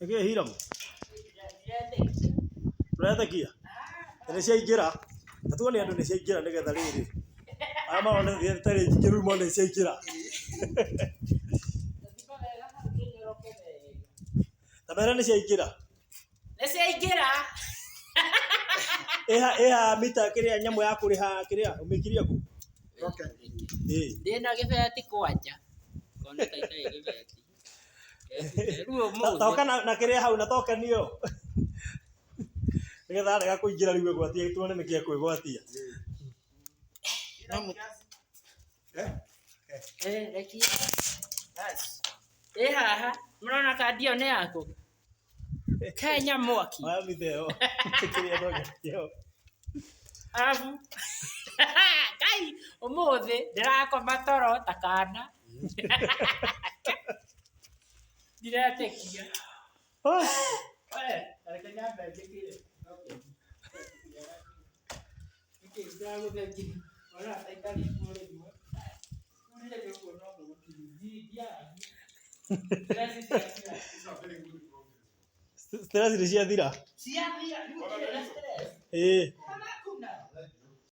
Nĩkĩ Hiram? Ũretekia? Nĩ ciaingĩra. Na tuone andũ nĩ ciaingĩra nĩgetha rĩrĩ. Arĩa marona itarĩ nyingĩ rĩu mone nĩ ciaingĩra. Ta mere nĩ ciaingĩra. Nĩ ciaingĩra. Ĩha ĩha mita kĩrĩa nyamũ ya kũrĩha kĩrĩa ũmĩkirie kũ? Ĩĩ. Ndĩna gĩbeti kwanja. Kona ta itarĩ gĩbeti. Rĩu ũmũthĩ. Toka na kĩrĩa hau na tokeni ĩyo. Nĩgetha arega kũingĩra rĩu egwatie tuone nĩkĩ ekwĩgwatia. Eh, rekia. Ĩ haha, mũrona kandi ĩyo nĩ yaku? Kenya mwaki. Oya mita ĩyo. Kĩrĩa tokeni ĩyo. Arabu Kai, ũmũthĩ ndĩrakoma toro ta kana. Ndiretĩkia. We, reke nyambe njĩkĩre. Nĩkĩ ndĩragũthekia? Ona ta itarĩ kuo rĩmwe. Rĩu rĩrĩ ũguo no gũgũkinyia. Ndiaragia. Stress ciathira. Stress nĩ ciathira. Ciathira, rĩu ndirĩ na stress. Ĩĩ.